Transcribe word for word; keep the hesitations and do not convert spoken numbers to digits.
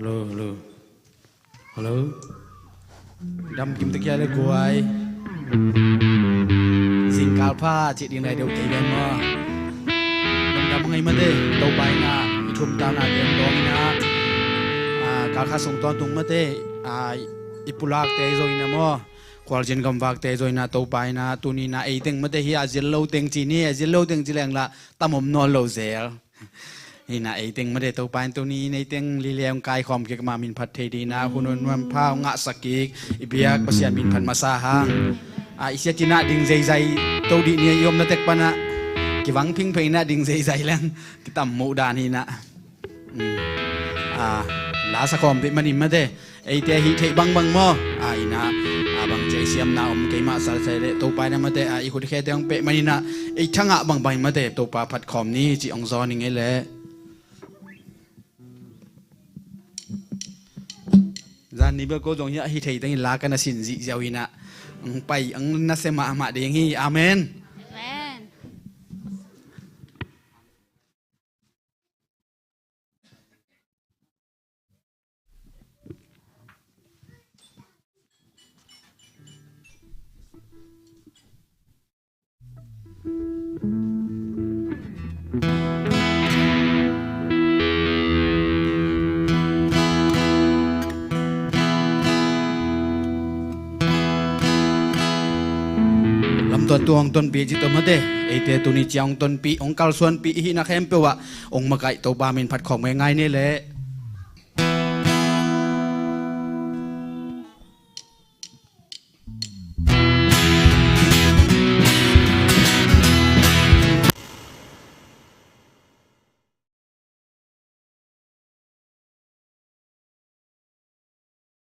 Hello, hello. Hello. Dam kim ta kia le guai. Zingkal pha cih ding lai deuh kei ven maw. Dam dam ngai mate, Topa in ah i thumtana gen dawng in ah, ah, kal khat sung tawntung mate, ah, i pulakte zong in ah maw, khualzin gamvakte zong in ah Topa in ah tuni in ah ei teng mate hi a, zil lo teng ci ni, a zil lo teng ci leng lah tam om nawn lo zel. Hi in ah ei teng mate Topa in tuni in ei teng lileng kaikhawm kik ma min phat thei ding in ah hun hun nuam pha hong ngahsak kik i biak Pasian min phat masa hang. A, i siat in ah ding zeizai to dih ni a i omna tek pan ah kivang phingpheng in ah ding zeizai leng kitam muh dan hi in ah. Um, a, la sa khawm peh manin mate. Eite hih theih bangbang maw? A, in ah, a, bang cia i siamna om keimah salsai le Topa in ah mate, a, i khut khe te hong peh manin ah ei thangah bangbang in mate Topa phat khawm ni ci hong zawn i ngei leh. Zan ni bel ko zong hi ah hih theih teng in la ka na sin zihziau in ah hong pai hong na sia mahmah ding hi. Amen. Amen. Lamtuan tu hong tonpih cih tawh mate, eite tuni ciang hong tonpih hong kalsuanpih i hihna khempeuh ah hong makaih Topa min phat khawm ngei ngai ni leh.